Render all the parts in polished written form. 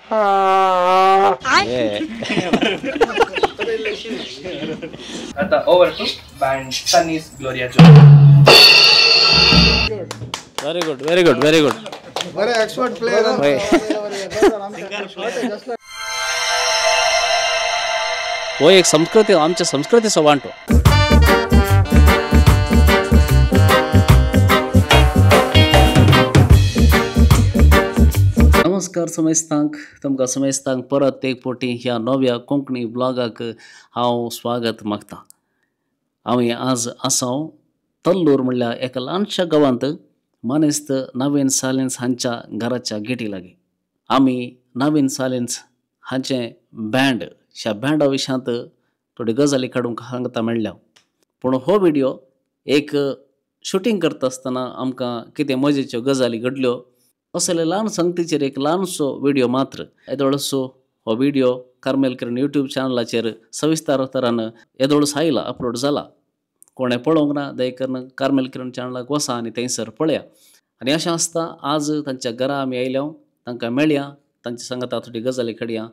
आता over to band Sunny's Gloria Jyoti. Very good, very good, very good. बरे expert player. हो एक संस्कृती, आमच्या संस्कृतीचो वांटो. नमस्कार समेस्तांक, तुमकां समेस्तांक परत एक फावटी ह्या नव्या कोंकणी ब्लॉगाक हांव स्वागत मागता. हांव आज आसा तल्लूर म्हणल्यार एका ल्हानशा गांवांत मानेस्त नवीन सालेन्स हांच्या घराच्या गेटी लागीं. आमी नवीन सालेन्स हांचें बँड, ह्या बँडा विशयांत थोड्यो गजाली काडूंक हांगा मेळ्ळ्या. पूण हो व्हिडियो एक शुटींग करता आसतना आमकां कितें मजेच्यो गजाली घडल्यो असले ल्हान संगतीचेर एक ल्हानसो व्हिडियो मात्र. येदोळसो हो व्हिडियो कार्मेल किरण यूट्यूब चॅनलाचेर सविस्तर तरान येदोळसो आयला, अपलोड जाला. कोणें पळोवंक ना दयकरून कार्मेल किरण चॅनलाक वसा आनी थंयसर पळया. आनी अशें आसता आज तांच्या घरा आमी आयल्या, तांकां मेळया, तांच्या सांगाता थोडी गजाली काडया.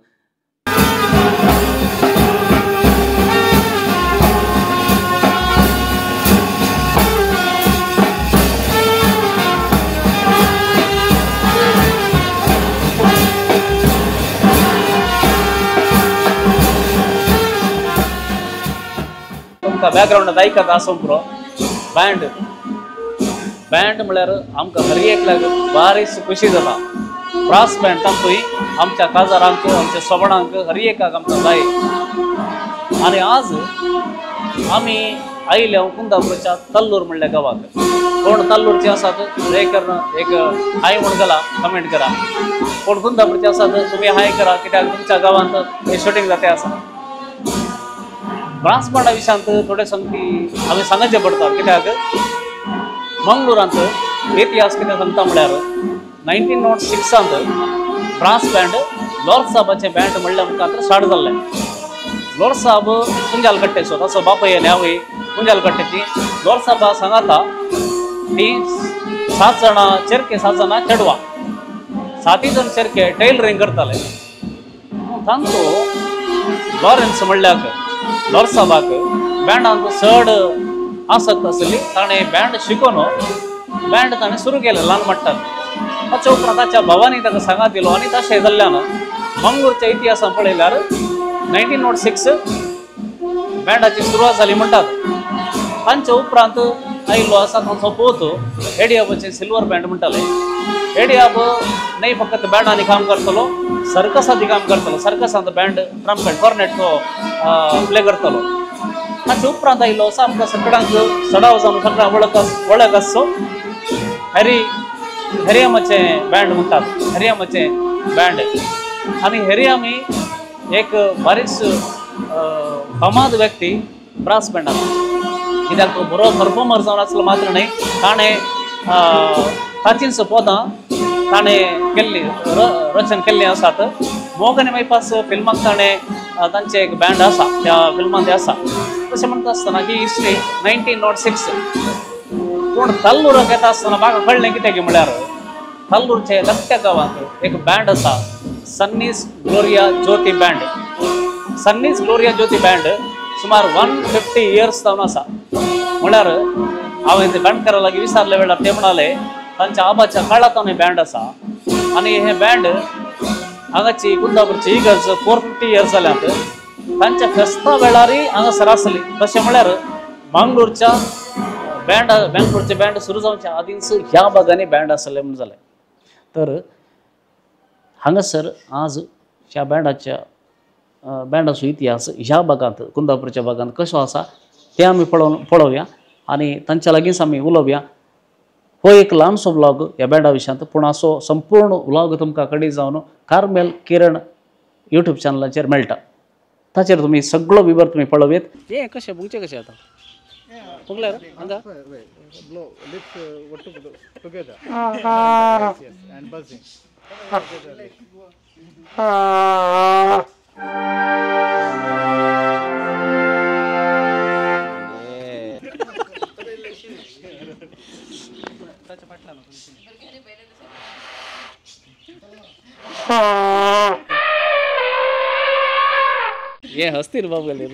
बॅकग्रावंड आयकत आसूं पुरो बँड. बँड म्हळ्यार आमकां हर एकल्याक बारीक खुशी जाता. ब्रास बँड तातूंय आमच्या काजारांक, आमच्या सवणांक, हर एकाक आमकां जाय. आनी आज आमी आयल्या कुंदापूरच्या तल्लूर म्हणल्या गांवाक. कोण तल्लूरचे आसात दयकरून एक हाय म्हूण घाला, कमेंट करा. कोण कुंदापूरचे आसात तुमी हाय करा, कित्याक तुमच्या गांवांत हे शुटींग जाते आसा. ब्रास बँडा विशयांत थोडे संगती आमी सांगचें पडटा, कित्याक मंगळुरांत इतिहास कितें सांगता म्हळ्यार 1906 ब्रास बँड लॉर्ड साहबाचें बँड म्हणल्या मुखार स्टार्ट जाल्लें. लॉर्ड साहब कुंजालकट्टेचो, ताचो बापूय आनी आवय कुंजालकट्टेची. लॉर्ड साहबा सांगाता ती 7 जाणां चेरके, 7 जाणां चेडवां, 7 जाण चेरके टेलरींग करताले. तांचो लॉरेन्स म्हणल्याक लॉर्ड साहबाक बँडांत चड आसक्त आसली. ताणें बँड शिकोवन बँड ताणें सुरू केलें ल्हान मट्टान. ताच्या उपरांत ताच्या भावांनी ताका सांगात दिलो आनी तशें जाल्ल्यान मंगळूरच्या इतिहासान पळयल्यार 1906 बँडाची सुरवात जाली म्हणटात. तांच्या उपरांत आयिल्लो आसा तांचो पोत एडियाबाचें सिल्वर बँड म्हणटाले. एडियाब न्हय फकत बँडांनी काम करतलो, सर्कसांत काम करतलो. सर्कसांत बँड ट्रम्पेट कॉर्नेट तो प्ले करतलो. ताचे उपरांत आयिल्लो आसा आमकां सगळ्यांक सडाव जावन सगळ्यांक वळख आसचो हॅरी हेरियमाचें बँड म्हणटात, हेरियमाचें बँड. आनी हेरियम ही एक बारीक फामाद व्यक्ती ब्रास बँडान, कित्याक तो बरो परफॉर्मर जावन आसलो मात्र न्हय, ताणें ताचींच पदां ताणें केल्ली रचन केल्लीं आसात. मोग आनी मायपास फिल्माक ताणें तांचें एक बँड आसा, त्या फिल्मान ते आसा. तशें म्हणटा आसतना ही हिस्ट्री 1906. पूण तल्लूराक येता आसतना म्हाका कळ्ळें कितें की म्हळ्यार तल्लूरचे धाकट्या गांवांत एक बँड आसा, Sunny's Gloria Jyoti band. Sunny's Gloria Jyoti band सुमार 150 इयर्स जावन आसा. म्हळ्यार हांवें ते बँडकारा लागीं विचारले वेळार ते म्हणाले तांच्या आबाच्या काळांत हें बँड आसा. आनी हें बँड हांगाची कुंदापूरची इगर्ज 450 इयर्स जाल्यात. तांच्या फेस्ता वेळारय हांगासर आसली. तशें म्हळ्यार मंगळूरच्या बँड, बेंगलोरचे बँड सुरू जावच्या आदींच ह्या भागांनी बँड आसले म्हूण जालें. तर हांगासर आज ह्या बँडाच्या बँडाचो इतिहास ह्या भागांत कुंदापूरच्या भागांत कसो आसा तें आमी पळोवया आनी तांच्या लागींच आमी उलोवया. हो एक ल्हानसो व्लॉग ह्या बँडा विशयांत, पूण असो संपूर्ण व्लॉग तुमकां कडेन जावन कार्मेल किरण यूट्यूब चॅनलाचेर मेळटा. ताचेर तुमी सगळो विवर तुमी पळोवयेत. हें कशें फुगचें कशें आतां फुगल्यार हांगा blow lips together. Yes, and buzzing. Ha. हे हसतील बाब गेले.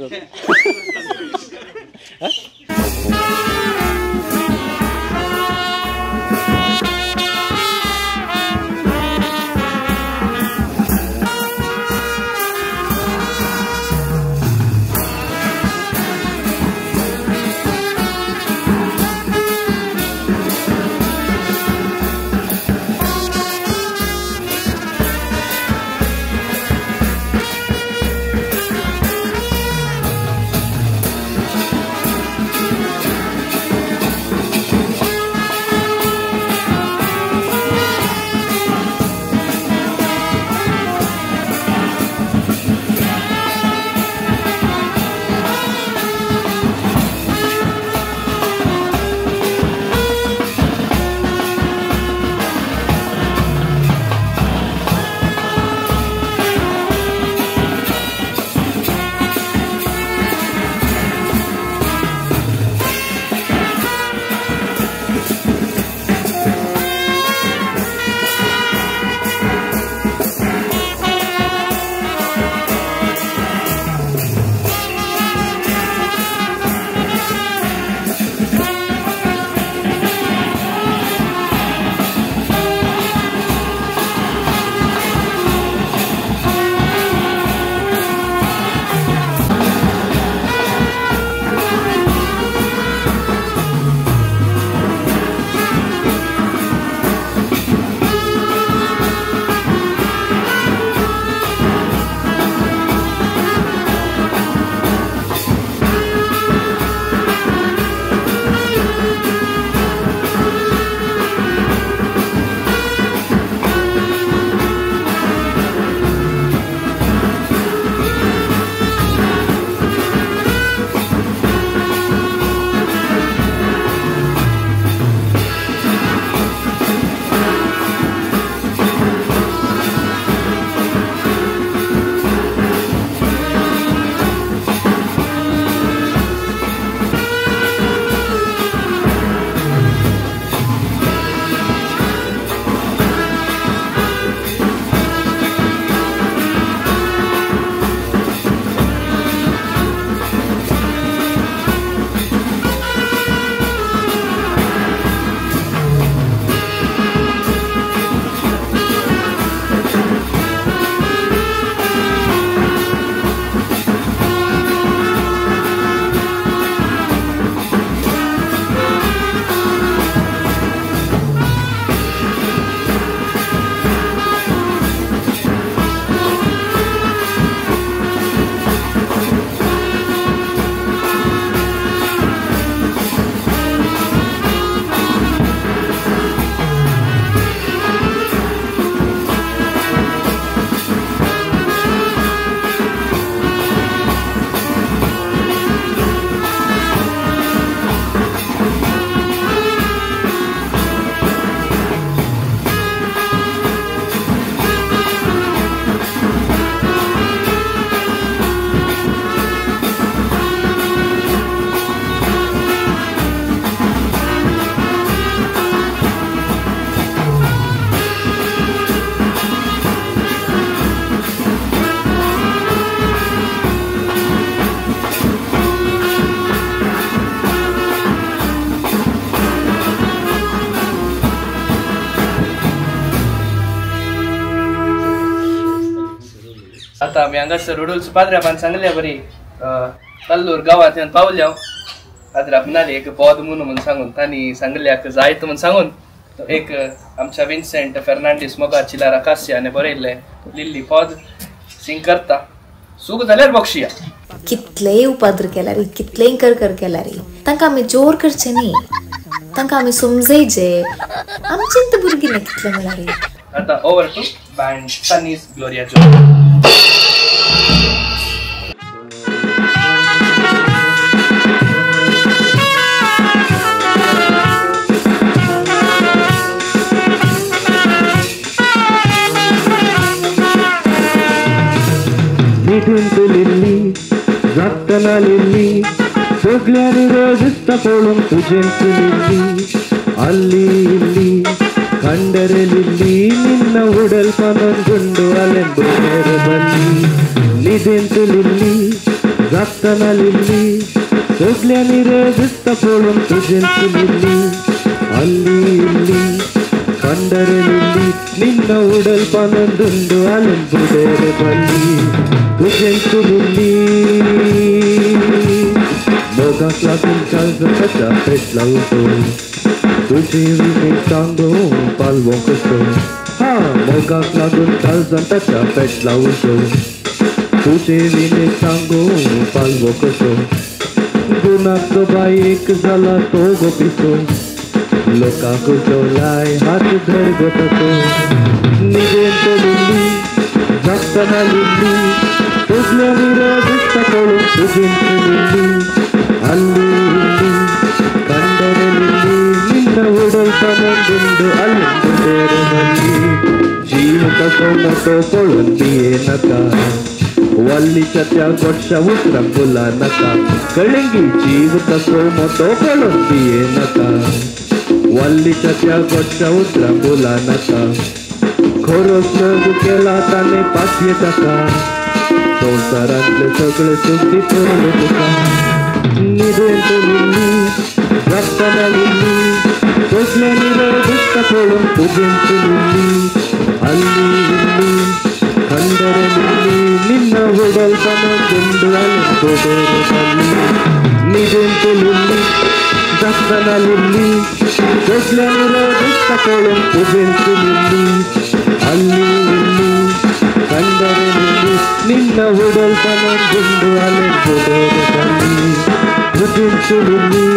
आता आमी हांगासर रुडुल्स पाद्र्यापान सांगल्या बरी कल्लूर गांवांत येवन पावल्या. पाद्र्याप म्हणाली एक पद म्हणून सांगून तांणी सांगल्याक जायत म्हूण सांगून एक आमच्या विन्सेंट फेर्नांडीस मोगा चिलारा कास्याने बरयल्लें लिल्ली पद सिंग करता. सूख जाल्यार बक्षिया. कितलेय उपाद्र केल्यार कितलेय करकर केल्यार तांकां आमी जोर करचे न्ही, तांकां आमी समजयचे. आमचें तर भुरगीं न्ही कितलें म्हळ्यार. आता over to band Sunny's Gloria John. निधून जागतना लिल्ली सगळ्यांनी रोज दिसता पळोवंक तुजेंच लिल्ली अल्ली इल्ली कंडरे लिल्ली निन्न उडल पनन गुंडू अलेंबु बल्ली निधेंत लिल्ली जागतना लिल्ली सगल्यांनी रे दिसता पळोवन तुजेंच लिल्ली अल्ली इल्ली कंडरे लिल्ली निन्न उडल पानंदुंदु आलून बुडेरे बल्ली तुजेंच लिल्ली मोगाक लागून काळजाच्या पेटला उठो तुजे विणे सांगो पालवो कसो हा मोगाक लागून काळजाच्या पेटला उठो तुजे विणे सांगो पालवो कसो गुणाक बाई एक जाला तो गो पिसो लोकांक जेवलाय हात धर गो तसो निदेंत लिल्ली जागतना लिल्ली सगल्यांनी रे दिसता पळोवन तुजेंच लिल्ली अल्ली इल्ली कंडरे लिल्ली निन्न उडयतना गुंड आलून बुडेर मल्ली जीव कसो मोटो पळोवन दिये नाका वल्लीच्या त्या गोडशा उतरांक बोला नाका कळंगी जीव कसो मोटो पळोवन दिये नाका वल्लीच्या त्या गोडशा उतरांक बोला नाका खरोच मोग केला ताणें पातये ताका संवसारांतले सगळे सुख दितले तुका निदेंत लिल्ली जागतना लिल्ली सगल्यांनी रे दिसता पळोवन तुजेंच लिल्ली अल्ली इल्ली खंडरे लिल्ली निन्न उडलतना गुंड आलून बुडेर बल्ली निदेंत लिल्ली जागतना लिल्ली सगल्यांनी रे दिसता पळोवन तुजेंच लिल्ली अल्ली इल्ली कंडरे लिल्ली निन्न उडलतना गुंड आलून बुडेर बल्ली तुजेंच लिल्ली.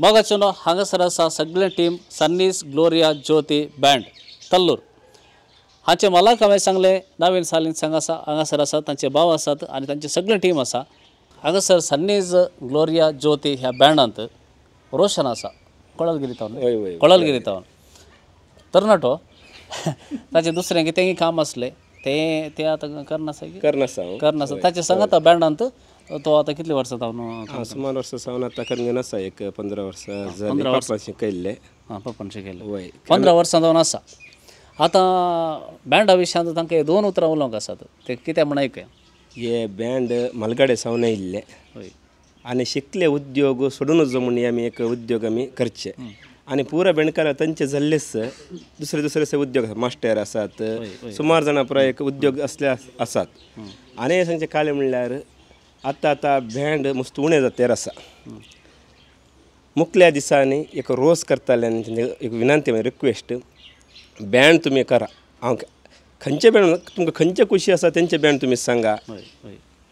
मोगाचो हांगासर आसा सगळें team Sunny's Gloria Jyoti band Tallur हांचे मालक हांवें सांगलें नवीन सालीन संग आसा हांगासर आसा तांचे भाव आसात आनी तांचे सगळें टीम आसा. हांगासर सन्नीज ग्लोरिया ज्योती ह्या बँडांत रोशन आसा कोळलगिरी तावन, कोळलगिरी तावन तरणाटो ताचें दुसरें कितेंय काम आसलें तें तें आतां करनासा करनासा करनासा ताचे सांगाता बँडांत तो आतां कितलीं वर्सां जावन सुमार वर्सां सावन आतां करून आसा एक 15 वर्सां जालीं पप्पान शिकयल्लें. आं पप्पान शिकयल्लें वय 15 वर्सां जावन आसा. आतां बँडा विशयांत तांकां दोन उतरां उलोवंक आसात ते कितें म्हण आयकया. हे बँड मलगाडे सावन आयिल्ले हय आनी शिकले उद्योग सोडून जो म्हूण आमी एक उद्योग आमी करचे आनी पुरा बेणकार तांचे जाल्लेच दुसरे दुसरे उद्योग आसात मास्टर आसात सुमार जाणां पुराय एक उद्योग असले आसात. आनी सांगचे काले म्हणल्यार आतां आतां बँड मस्त उणें जातेर आसा. मुखल्या दिसांनी एक रोस करताले आनी तेंचे एक विनंती रिक्वेस्ट बँड तुमी करा. हांव खंयचे बँड तुमकां खंयचे खुशी आसा तेंचे बँड तुमी सांगा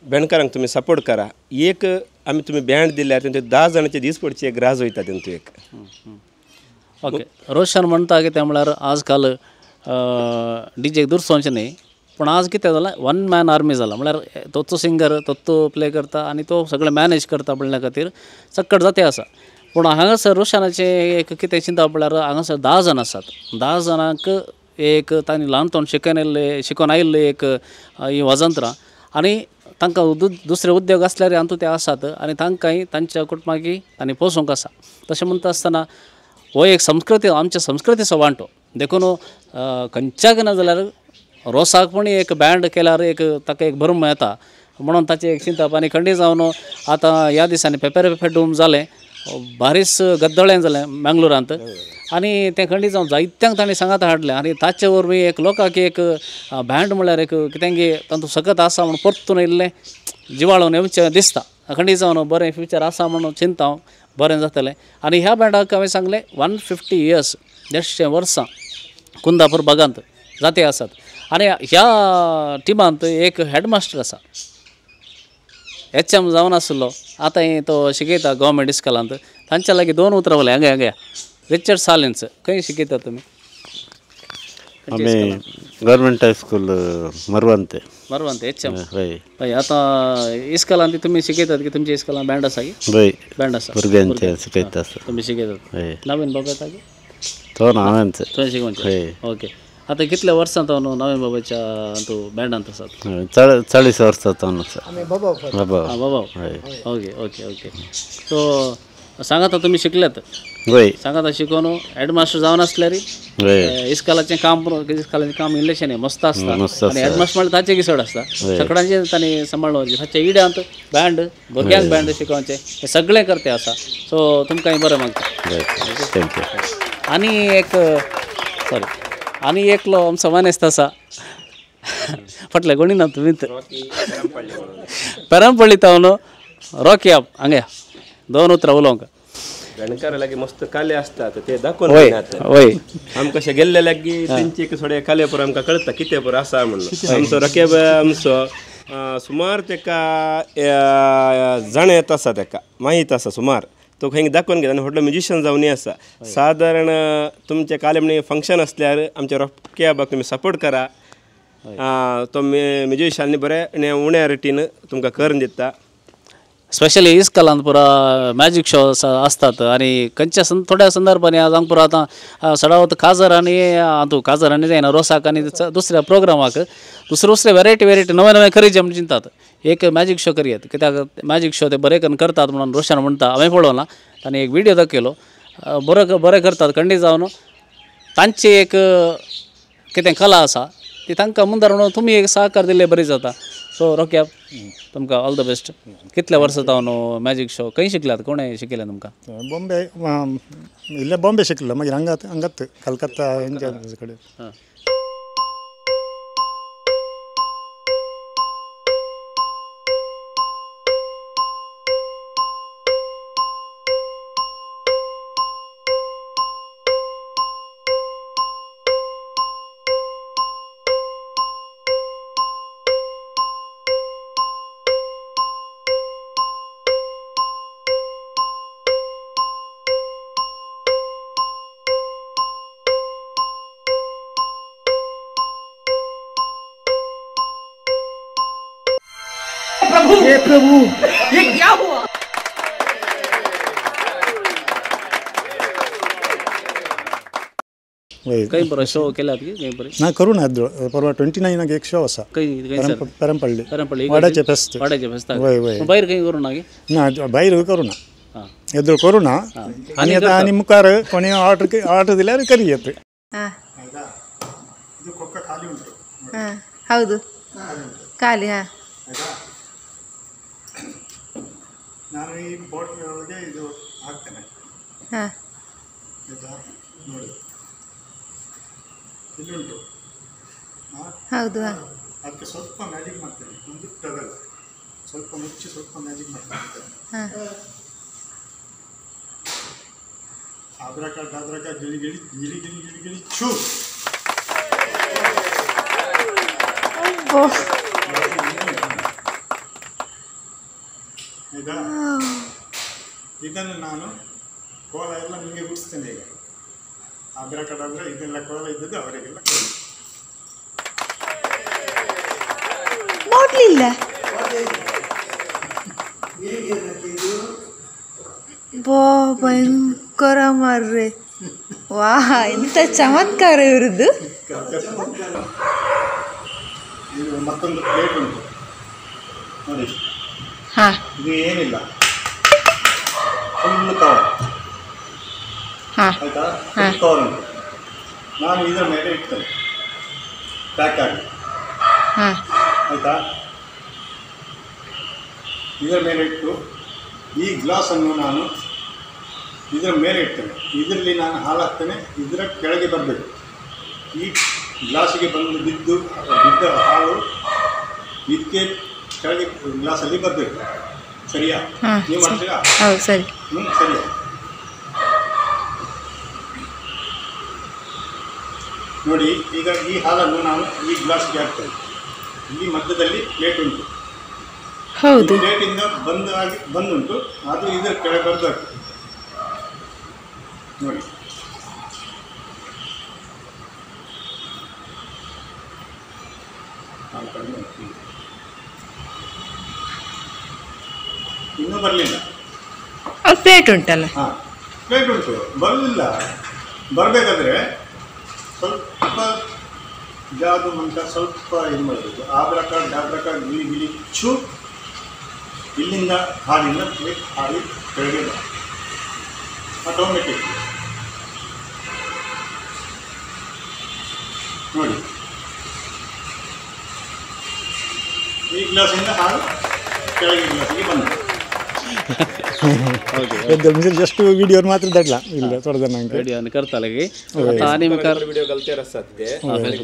बँडकारांक तुमी सपोर्ट करा. एक आमी तुमी बँड दिल्यार तेंचे 10 जाणांचे दीस पडचे एक राज वयता तेंचो एक. ओके रोशन म्हणटा कितें म्हळ्यार आज काल डीजेक दुरसोवचें न्ही पूण आज कितें जालां वन मॅन आर्मी जाला म्हळ्यार तोच सिंगर तोच प्ले करता आनी तो सगळें मॅनेज करता म्हणल्या खातीर चक्कट जाते आसा. पूण हांगासर रोशनाचें एक कितें चिंतप म्हळ्यार हांगासर 10 जाण आसात 10 जाणांक एक तांणी ल्हानपण शिकून येयल्ले शिकोन आयिल्ले एक ही वाजंत्रां आनी तांकां दुसरे उद्योग आसल्यार हातूंत ते आसात आनी तांकांय तांच्या कुटुंबाकी तांणी पोसूंक आसा. तशें म्हणटा आसतना हो एक संस्कृती आमच्या संस्कृतीचो वांटो देखून खंयच्याक ना जाल्यार रोसाक पण एक बँड केल्यार एक ताका एक भरम येता म्हणून ताचें एक चिंतप. आनी खंडीत जावन आतां ह्या दिसांनी पेपर पेपर डूम जालें बारीस गद्दळें जालें मँगलोरांत आनी तें खंडीत जावन जायत्यांक तांणी सांगात हाडलें आनी ताचे वरवीं एक लोकांक एक बँड म्हळ्यार एक कितें तातूंत सकत आसा म्हूण परतून येयल्लें जिवाळून येवचें दिसता. खंडीत जावन बरें फ्युचर आसा म्हणून चिंता हांव बरें जातलें. आनी ह्या बँडाक हांवें सांगलें 150 इयर्स 150 वर्सां कुंदापूर भागांत जाती आसात आनी ह्या टिमांत एक हेडमास्टर आसा एच एम जावन आसलो आतां तो शिकयता गव्हर्मेंट इस्कॉलांत. तांच्या लागीं दोन उतरां उलय हांगा हांगा रिचर्ड सालेन्स खंय शिकयता तुमी? आमी गव्हर्मेंट हायस्कूल मरवंते मरवंते एच एम. हय हय आतां इस्कॉलांत तुमी शिकयतात की तुमच्या इस्कॉलांत बँड आसा की? हय बँड आसा भुरग्यांचे शिकयता तुमी शिकयतात. हय नवीन बाबा येता की तो हांवेंच तुवें शिकोवचें. हय ओके आतां कितल्या वर्सां तो नवीन बाबाच्या तूं बँडांत आसात? 40 वर्सां तो आसा. बाबा बाबा बाबा हय ओके ओके ओके सो सांगात तुमी शिकल्यात? हय सांगात शिकोवन हेडमास्टर जावन आसल्यार इस्कॉलाचें काम इस्कॉलाचें काम इल्लेशें न्ही मस्त आसता आनी हेडमास्टर म्हणल्यार ताचें चड आसता सगळ्यांचें तांणी सांबाळून ताच्या इड्यांत बँड भुरग्यांक बँड शिकोवचें हें सगळें करते आसा. सो तुमकां बरें मागता. Thank you. आनी एक सॉरी आनी एकलो आमचो मानेस्त आसा फाटले कोणी ना तुमी पेरमपल्ली तावन रॉकी आप हांगा दोन उतरां उलोवंक. बेणकार लागीं मस्त काले आसतात ते दाखोवन दिनात. वय आमकां कशें गेल्ले लागीं तेंचे एक थोडे काले पुरो आमकां कळटा कितें पुरो आसा म्हणून. आमचो रकेब आमचो सुमार तेका जाण येत आसा तेका माहीत आसा सुमार तो खंय दाखोवन घेता आनी व्हडलो म्युजिशियन जावनूय आसा. सादारण तुमचें काले म्हण फंक्शन आसल्यार आमच्या रॉकी तुमी सपोर्ट करा. तो म्युजिशियन बरें उण्या रेटीन तुमकां करून दिता. स्पेशली इस्कॉलांत पुरा मॅजीक शो आसतात आनी खंयच्या थोड्या संदर्भांनी आज हांगा पुरा आतां सडावत काजार आनी हातूं काजार आनी जायना रोसाक आनी दुसऱ्या प्रोग्रामाक दुसरे दुसरे वेरायटी वेरायटी नवे नवे खरीचे म्हण चिंतात एक मॅजीक शो करयत कित्याक मॅजीक शो ते बरे करून करतात म्हणून रोशन म्हणटा हांवें पळोवना तांणी एक विडियो दाखयलो बरो बरें करतात खंडीत जावन तांची एक कितें कला आसा ती तांकां मुंदार म्हणून तुमी एक सहकार दिल्ले बरी जाता. सो रोक्या तुमकां ऑल the best. कितल्या वर्सां जावन मॅजीक शो खंय शिकल्यात कोणें शिकयलें तुमकां? बॉम्बे इल्ले बॉम्बे शिकलो मागीर हांगात हांगात कलकत्ता हेंच्या कडेन. हे प्रभु ये क्या हुआ? खंय बरो शो केल्यात की खंय बरें ना करूं ना परवा 29 एक शो आसा खंय पेरमपल्ली पेरमपल्ली वाड्याचे फेस्त वाड्याचे फेस्ताक वय वय भायर खंय करूं ना की ना भायर करूं ना एदोळ करूं ना आनी आतां आनी मुखार कोणी ऑर्डर ऑर्डर दिल्यार करी येत. ಇದು ಕೊಕ್ಕ ಖಾಲಿ ಉಂಟು. ಹೌದು ಖಾಲಿ. ಹಾಂ ನಾನು ಈ ಬಾಟ್ಲ್ ಒಳಗೆ ಇದು ಹಾಕ್ತೇನೆ. ಹಾಂ ಆಯಿತಾ ನೋಡಿ ಇಲ್ಲುಂಟು. ಹೌದು. ಅದಕ್ಕೆ ಸ್ವಲ್ಪ ಮ್ಯಾಜಿಕ್ ಮಾಡ್ತೇನೆ, ಒಂದು ಟವೆಲ್ ಸ್ವಲ್ಪ ಮುಚ್ಚಿ ಸ್ವಲ್ಪ ಮ್ಯಾಜಿಕ್ ಮಾಡ್ತೇನೆ. ಹಾಂ ಆದ್ರಕ ಡಾದ್ರಕ ಗಿಳಿ ಗಿಳಿ ಗಿಳಿ ಗಿಳಿ ಗಿಳಿ ಗಿಳಿ ಛೂ. ಆಯಿತಾ ಇದನ್ನು ನಾನು ಕೋಲ ಎಲ್ಲ ನಿಮಗೆ ಗುಡಿಸ್ತೇನೆ ಈಗ. ಅಬ್ರಕಡಾದ್ರೆ ಇದೆಲ್ಲ ಕೋಲ ಇದ್ದದ್ದು ಅವರಿಗೆಲ್ಲ ಕೊಡಿ. ನೋಡ್ಲಿಲ್ಲ ಬಾ ಭಯಂಕರ ಮಾರ್ರೆ. ವಾ ಎಂತ ಚಮತ್ಕಾರ ಇವರದ್ದು. ಇದು ಮತ್ತೊಂದು ಪ್ಲೇಟ್ ಉಂಟು ನೋಡಿ. ಹಾಂ ಇದು ಏನಿಲ್ಲ, ಫುಲ್ ಕವರ್. ಆಯಿತಾ ಫುಲ್ ಕವರ್ ಉಂಟು. ನಾನು ಇದರ ಮೇಲೆ ಇಡ್ತೇನೆ ಪ್ಯಾಕ್ ಆಗಿ. ಆಯಿತಾ ಇದರ ಮೇಲೆ ಇಟ್ಟು ಈ ಗ್ಲಾಸನ್ನು ನಾನು ಇದರ ಮೇಲೆ ಇಡ್ತೇನೆ. ಇದರಲ್ಲಿ ನಾನು ಹಾಲು ಹಾಕ್ತೇನೆ, ಇದರ ಕೆಳಗೆ ಬರಬೇಕು. ಈ ಗ್ಲಾಸಿಗೆ ಬಂದು ಬಿದ್ದು ಬಿದ್ದ ಹಾಲು ಇದಕ್ಕೆ ಕೆಳಗೆ ಗ್ಲಾಸಲ್ಲಿ ಬರಬೇಕು. ಸರಿಯಾ? ನೀವು ಮಾಡ್ತೀರಾ? ಹೌದು ಸರಿ. ಹ್ಞೂ ಸರಿಯಾ. ನೋಡಿ ಈಗ ಈ ಹಾಲನ್ನು ನಾನು ಈ ಗ್ಲಾಸ್ಗೆ ಹಾಕ್ತೇನೆ. ಇಲ್ಲಿ ಮಧ್ಯದಲ್ಲಿ ಪ್ಲೇಟ್ ಉಂಟು. ಹೌದು ಪ್ಲೇಟಿಂದ ಬಂದು ಆಗಿ ಬಂದುಂಟು, ಅದು ಇದರ ಕೆಳಗೆ ಬರಬೇಕು. ನೋಡಿ ಇನ್ನೂ ಬರಲಿಲ್ಲ. ಪ್ಲೇಟ್ ಉಂಟಲ್ಲ? ಹಾಂ ಪ್ಲೇಟ್ ಉಂಟು, ಬರಲಿಲ್ಲ. ಬರಬೇಕಾದ್ರೆ ಸ್ವಲ್ಪ ಜಾದು ಮಂತ್ರ ಸ್ವಲ್ಪ ಇದು ಮಾಡಬೇಕು. ಆಬ್ರಕ ಡಾಬ್ರಕ ಗಿಲಿ ಗಿಲಿ ಚು. ಇಲ್ಲಿಂದ ಹಾಲಿಂದ ಪ್ಲೇಟ್ ಹಾಲಿ ಕೆಳಗೆ ಬರ ಆಟೋಮೆಟಿಕ್. ನೋಡಿ ಈ ಗ್ಲಾಸಿಂದ ಹಾಲು ಕೆಳಗೆ ಗ್ಲಾಸಿಗೆ ಬಂತು. ಜಸ್ಟ್ ವಿಡಿಯೋ ಮಾತ್ರ ದಡ್ಲ ಇಲ್ಲ थोड़ा ವಿಡಿಯೋ करताले की आता आनी मुखार ವಿಡಿಯೋ गलते रस्तात ते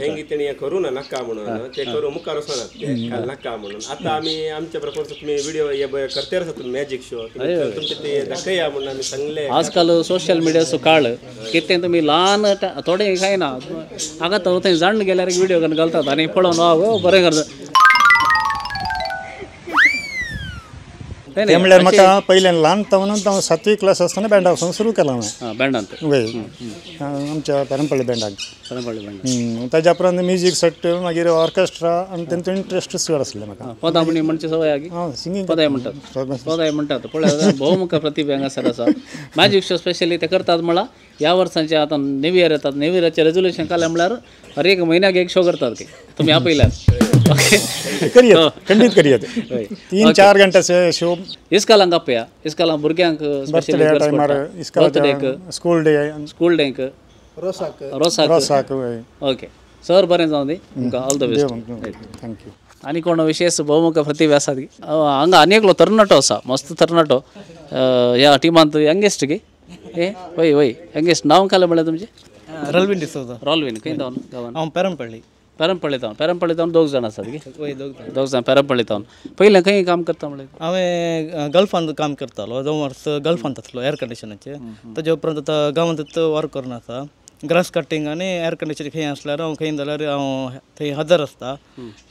हेंगी तेणी करू ना नका म्हणून ते करू मुखार वचना ते काल नका म्हणून. आता आमी आमच्या प्रपोज तुम्ही विडिओ हे करते आसात मॅजिक शो तुमचे ते दाखया म्हणून आमी सांगले. आजकाल सोशल मिडियाचो काळ कितें तुमी ल्हान थोडे काय ना हांगा थंय जाण गेल्यार विडिओ करून घालतात आनी पळोवन वा बरें करता. ते म्हणल्यार म्हाका पयल्यान ल्हान म्हणून हांव 7वी क्लास आसतना बँड वचून सुरू केला हांवें बँडांत. वय आमच्या पेरमपल्ली बँडाक. पेरमपल्ली बँड. ताज्या उपरांत म्युजीक सेट मागीर ऑर्केस्ट्रा आनी तेंचो इंट्रस्ट चड आसलें म्हाका. पदां म्हणी म्हणची सवय आगी सिंगींग पदां म्हणटात पदां म्हणटात पळय बहुमुख प्रतिभा हांगासर आसा. मॅजीक शो स्पेशली ते करतात म्हळ्यार ह्या वर्सांचे आतां न्यू इयर येतात, न्यू इयराचें रेजोल्युशन काडलें म्हळ्यार हर एक म्हयन्याक एक शो करतात ते तुमी आपयल्यार. करियत खंडीत करियत 3-4 घंटे शो. इस्कालांक आपया इस्कालां भुरग्यांक बर्थडेक स्कूल डे स्कूल डेक रोसाक रोसाक. ओके सर बरें जावं दी तुमकां all the best. Thank you. आनी कोण विशेष बहुमुख प्रतिभा आसात की हांगा आनी एकलो तरणाटो आसा मस्त तरणाटो ह्या टिमांत यंगेस्ट की ए वय वय यंगेस्ट. नांव कालें म्हळ्यार तुमचें? रॉल्विन डिसोजा. रॉल्विन खंय जावन गांवान? हांव पेरमपल्ली. पेरमपल्ली तावन. पेरमपल्ली तावन दोग जाण आसात की? वय दोग दोग जाण पेरमपल्ली तावन. पयलें खंय काम करता म्हणलें? हांवें गल्फांत काम करतालो, 2 वर्स गल्फांत आसलो एअर कंडिशनाचेर. ताजे उपरांत आतां गांवांत वर्क करून आसा. ग्रास कटिंग आनी एअर कंडिशन खंय आसल्यार हांव खंय जाल्यार हांव थंय हजर आसता.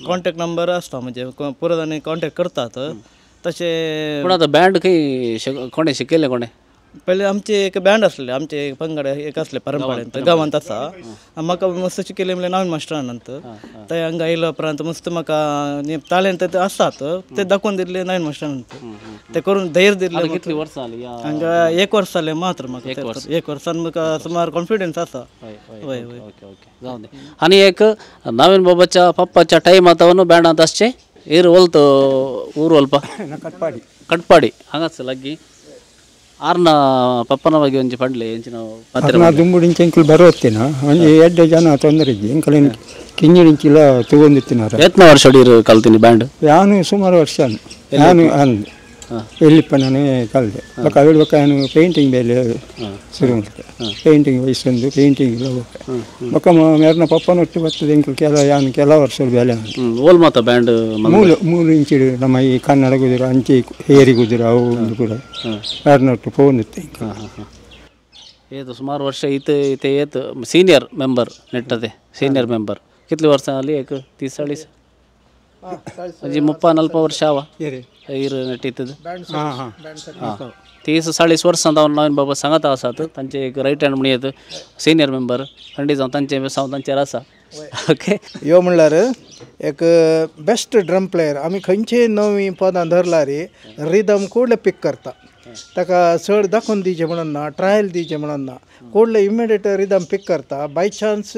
कॉन्टेक्ट नंबर आसता म्हणजे पुरो जाणांनी कॉन्टेक्ट करतात तशें. पूण आतां बँड खंय कोणें शिकयलें कोणें? पयलें आमचे एक बँड आसलें, आमचे पंगड एक आसले परंपरेन गांवांत आसा. म्हाका मस्त शिकयलें म्हणल्यार नवीन मास्टरान. ते हांगा आयल्या उपरांत मस्त म्हाका तालेंत आसात ते दाखोवन दिल्ले नवीन मास्टरान, ते करून धैर्य दिल्लें. कितली वर्सां जालीं हांगा? 1 वर्स जालें मात्र म्हाका. 1 वर्सान म्हाका सुमार कॉन्फिडन्स आसा. हय हय ओके ओके जावं दे. आनी एक नवीन बाबाच्या पप्पाच्या टायमात बँडांत आसचे इर वोलतो ऊर वोल्पा कटपाडी कटपाडी हांगाच लागीं ಆರ್ನ ಪಪ್ಪನ ಬಗ್ಗೆ ಒಂಜಿ ಪಂಡ್ಲೆ ಎಂಚಿನ ಪಾತ್ರ ದುಂಬುಡಿಂಚ ಎಂಕುಲು ಬರೋತ್ತಿನ ಒಂಜಿ ಎಡ್ಡೆ ಜನ ತೊಂದರೆ ಇಜ್ಜಿ ಎಂಕುಲು ಕಿಂಜಿಡಿಂಚಿಲ ತೂವೊಂದಿತ್ತಿನಾರ. ಎತ್ನ ವರ್ಷ ಇರು ಕಲ್ತೀನಿ ಬ್ಯಾಂಡ್? ಯಾನು ಸುಮಾರು ವರ್ಷ ನಾನು ಅಂದು ಎಲ್ಲಿಪ್ಪ ನಾನು ಕಲ್ದೆ ಬೊಕ್ಕ ಅವೆಡ್ ಬೊಕ್ಕ ನಾನು ಪೇಂಟಿಂಗ್ ಬೇಲೆ ಶುರು ಮಲ್ತೆ. ಪೇಂಟಿಂಗ್ ವಯಸ್ಸೊಂದು ಪೇಂಟಿಂಗ್ ಬೊಕ್ಕ ಮೇರ್ನ ಪಪ್ಪನ ಒಟ್ಟು ಬರ್ತದೆ ಎಂಕುಲು ಕೆಲ ಯಾನು ಕೆಲ ವರ್ಷ ಬೇಲೆ ಓಲ್ ಮಾತ ಬ್ಯಾಂಡ್ ಮೂಲು ಮೂಲು ಇಂಚಿಡು ನಮ್ಮ ಈ ಕನ್ನಡ ಕುದುರೆ ಅಂಚೆ ಹೇರಿ ಕುದುರೆ ಅವು ಒಂದು ಕೂಡ ಮೇರ್ನೊಟ್ಟು ಪೋಂದಿತ್ತು. ಏತು ಸುಮಾರು ವರ್ಷ ಈತ ಈತ ಏತು ಸೀನಿಯರ್ ಮೆಂಬರ್ ನೆಟ್ಟದೆ ಸೀನಿಯರ್ ಮೆಂಬರ್ ಕಿತ್ಲಿ ವರ್ಷ ಅಲ್ಲಿ ಏಕ 30 40 ಒಂಜಿ 30 40 ವರ್ಷ ಅವ ಇರು ನೆಟ್ಟಿತ್ತದು. 30 40 ವರ್ಷ ಅಂತ ಅವ್ನು ನವೀನ್ ಬಾಬಾ ಸಂಗತ ಆಸಾತು ತಂಚೆ एक ರೈಟ್ ಹ್ಯಾಂಡ್ ಮುಣಿಯದು ಸೀನಿಯರ್ ಮೆಂಬರ್ ಖಂಡಿತ ಅವ್ನು ತಂಚೆ ಸಾವ್ ತಂಚೆ ರಸ. ओके यो म्हणल्यार एक बेस्ट ड्रम प्लेयर. आमी खंयचेय नवी पदां धरल्यार रिदम कोडले पीक करता, ताका चड दाखोवन दिवचें म्हणून ना, ट्रायल दिवचें म्हणून ना, कोडले इमिडिएट रिदम पीक करता. बाय चान्स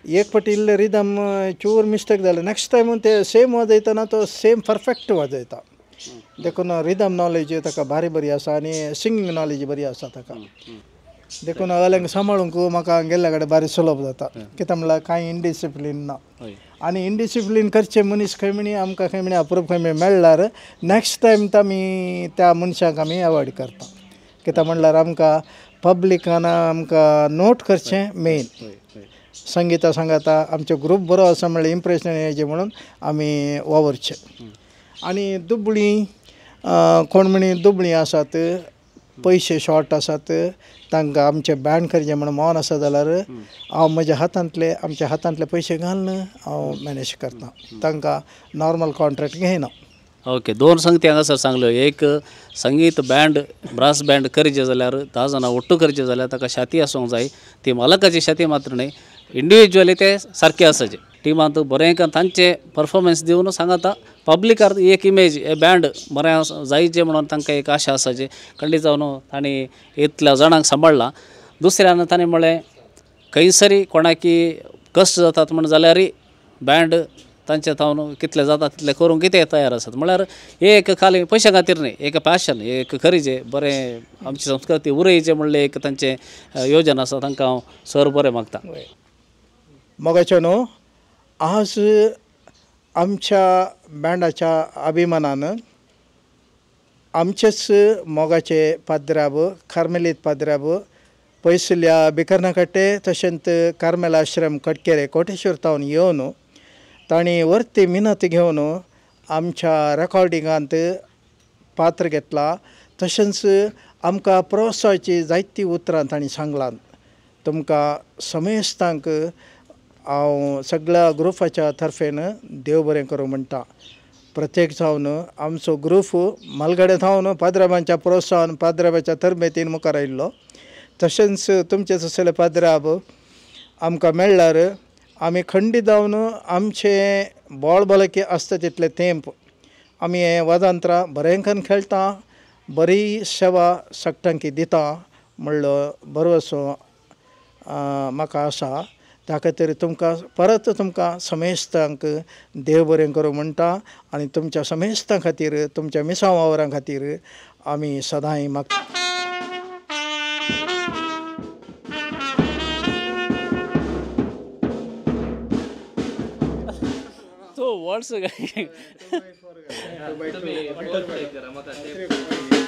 एक फावटी इल्ले रिदम चूर मिस्टेक जालें नेक्स्ट टायम ते सेम वाजयतना तो सेम परफेक्ट वाजयता. देखून रिदम नॉलेज ताका भारी बरी आसा आनी सिंगींग नॉलेज बरी आसा ताका. देखून अल्यांक सांबाळूंक म्हाका गेल्ल्या कडेन भारी सुलभ जाता. कित्याक म्हणल्यार कांय इनडिसिप्लीन ना आनी इनडिसिप्लीन करचे मनीस खंय म्हणी आमकां खंय म्हणी अप्रूप खंय म्हणी मेळ्ळ्यार नेक्स्ट टायम आमी त्या मनशाक आमी एवॉयड करता. कित्याक म्हणल्यार आमकां पब्लिकान आमकां नोट करचें मेन संगिता सांगाता आमचो ग्रूप बरो आसा म्हणल्यार इम्प्रेशन येवचें म्हणून आमी वावुरचें. आनी दुबळीं कोण म्हणी दुबळीं आसात, पयशे शॉर्ट आसात, तांकां आमचें बँड करचें म्हणून मन आसा जाल्यार हांव म्हज्या हातांतले आमच्या हातांतले पयशे घालून हांव मॅनेज करता, तांकां नॉर्मल कॉन्ट्रॅक्ट घेयना. ओके दोन संगती हांगासर सांगल्यो. एक संगीत बँड ब्रास बँड करचें जाल्यार 10 जाणां ಒಟ್ಟು करचें जाल्यार ताका छाती आसूंक जाय, ती मालकाची छाती मात्र न्हय, इंडिविज्युअली ते सारके आसाचे टिमांत बरें तांचे परफॉर्मन्स दिवन सांगाता पब्लिकार एक इमेज हे बँड बरें जायचें म्हणून तांकां एक आशा आसाची. खंडीत जावन तांणी इतल्या जाणांक सांबाळ्ळां. दुसऱ्यान ताणें म्हळें खंयसरी कोणाकी कश्ट जातात म्हण जाल्यारय बँड तांचे थावन कितले जाता तितले करूंक कितें तयार आसात. म्हळ्यार एक खाली पयशां खातीर न्हय, एक पॅशन एक खरीचें बरें आमची संस्कृती उरयचें म्हणलें एक तांचें योजना आसा. तांकां हांव सर बरें मागता. मोगाचो न्हू आज आमच्या बँडाच्या अभिमानान आमचेच मोगाचे पाद्राब कार्मेलीत पाद्राब पयसुल्ल्या बिकर्नाकट्टे तशेंच कार्मेल आश्रम कटकेरे कोटेश्वर थावन येवन तांणी वर्ती मिनत घेवन आमच्या रेकॉर्डिंगांत पात्र घेतला. तशेंच आमकां प्रोत्साहाची जायतीं उतरां तांणी सांगलां. तुमकां समेस्तांक हांव सगळ्या ग्रुपाच्या तर्फेन देव बरें करूं म्हणटा. प्रत्येक जावन आमचो ग्रूप मालगडे थावन पाद्राबांच्या प्रोत्साहन पाद्राबाच्या तरबेतीन मुखार आयिल्लो. तशेंच तुमचे तसले पाद्राब आमकां मेळ्ळ्यार आमी खंडीत जावन आमचे बोळ भलायकी आसता तितले तेंप आमी हें वादांतरां बरें खेळटा, बरी सेवा सगटांकी दिता म्हणलो भरवसो म्हाका आसा. त्या खातीर तुमकां परत तुमकां समेस्तांक देव बरें करूं म्हणटा आनी तुमच्या समेस्तां खातीर तुमच्या मिसांव वावरां खातीर आमी सदांय मागता.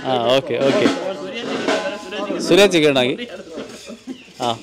हां ओके ओके सूर्याची किरण हां.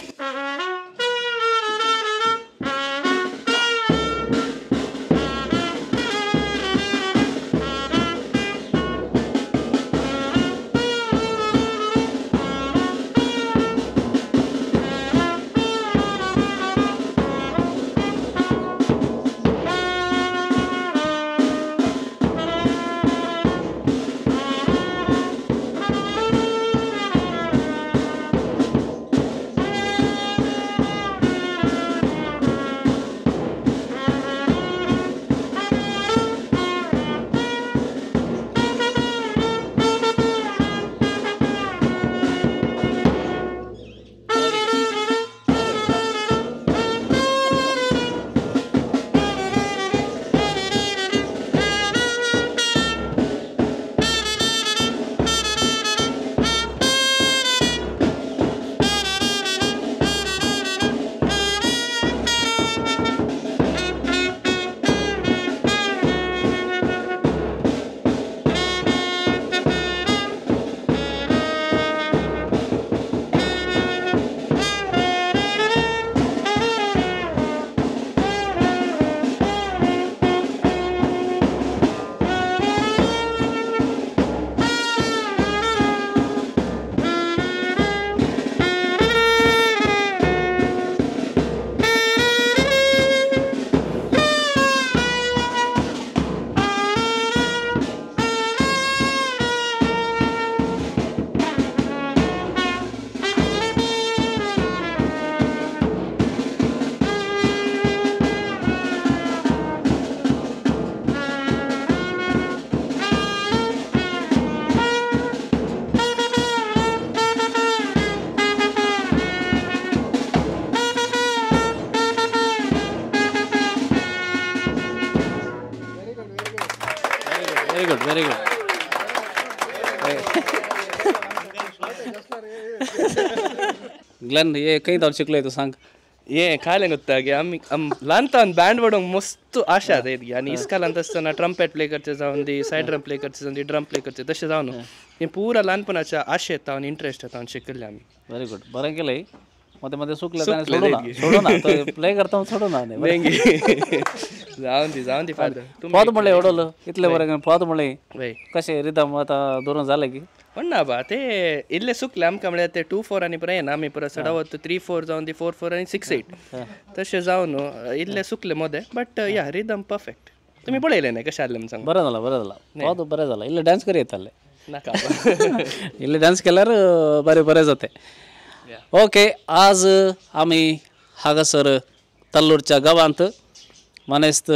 Very good. Glenn हे खंय धांवन शिकलोय तूं सांग. हे कालें गोत्ता गे आमी ल्हान तावन बँड वाडोवंक मस्त आशा जायत आनी इस्कालांत आसतना ट्रम्पेट प्ले करचें जावन दी, सायड ड्रम प्ले करचें जावन दी, ड्रम प्ले करचें तशें जावन हें पुरा ल्हानपणाच्या आशेत तावन इंट्रस्ट तावन शिकल्लें आमी. व्हेरी गुड, बरें केलें. मध्ये मध्ये सुकलें सोडू ना, प्ले करता सोडू ना. जावन दी, जावन दी फादर. पद म्हणलें एवडोलो इतलें बरें पद म्हणलें कशें रिदम आतां धरून जालें की पण ना बा ते इल्ले सुकले आमकां म्हळ्यार ते 2-4 आनी पुराय येना आमी परत चडावत 3-4 जावन ती 4-4 आनी 6-8 तशें जावन इल्ले सुकले मोदे, बट या रिदम परफेक्ट. तुमी पळयलें न्ही कशें आहलें म्हूण सांग. बरें जालां, बरें जालां, पद बरें जालां. इल्ले डांस करी येताले नाका, इल्ले डांस केल्यार बरें बरें जातें. ओके, आज आमी हांगासर तल्लूरच्या गांवांत मानेस्त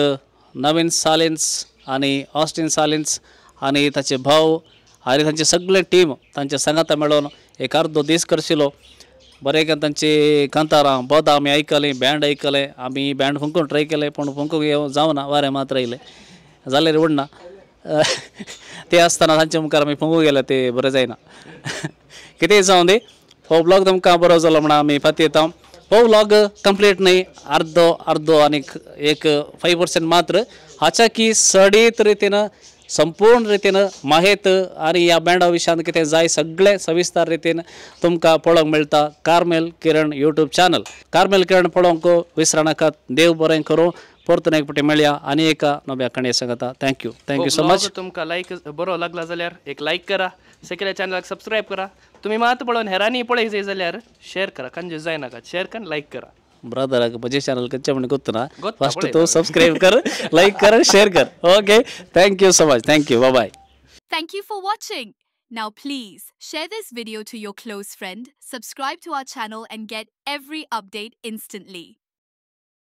नवीन सालेन्स आनी ऑस्टीन सालेन्स आनी ताचे भाव आनी तांचे सगळे टीम तांच्या सांगाता मेळोवन एक अर्दो दीस करशिलो. बरें करून तांची कांतारां पदां आमी आयकलीं, बँड आयकलें. आमी बँड फुंकून ट्राय केलें पूण फुंकूंक जावना, वारें मात्र येयलें जाल्यार उडना. ते आसतना तांचे मुखार आमी फुंकूंक गेले ते बरें जायना. कितेंय जावं दी, हो ब्लॉग तुमकां बरो जालो म्हण आमी पातयेता. हो व्लॉग कंप्लीट न्ही, अर्दो अर्दो आनी एक 5% मात्र. हाच्या की सडीत रितीन संपूर्ण रितीन माहेत आनी ह्या बँडा विशयान कितें जाय सगळें सविस्तर रितीन तुमकां पळोवंक मेळटा. Carmel Kiran YouTube channel, Carmel Kiran पळोवंक विसरनाकात. देव बरें करूं. परतून एक फावटी मेळया आनी एका नव्या काणये सांगता. Thank you, thank you so much. तुमकां लायक बरो लागला जाल्यार एक लायक करा, सेकेल्या चॅनलाक सबस्क्रायब करा. तुमी मात पळोवन हेरांनी पळय जाय जाल्यार शेअर करा, कंजूस जायनाका, शेअर कर, लायक करा. ब्रदराक म्हजे चॅनल खंयचें म्हण गोत्तना फर्स्ट तूं सबस्क्रायब कर, लायक कर, शेअर कर. Okay, thank you so much. Thank you, bye bye. Thank you for watching. Now please share this video to your close friend, subscribe to our channel and get every update instantly.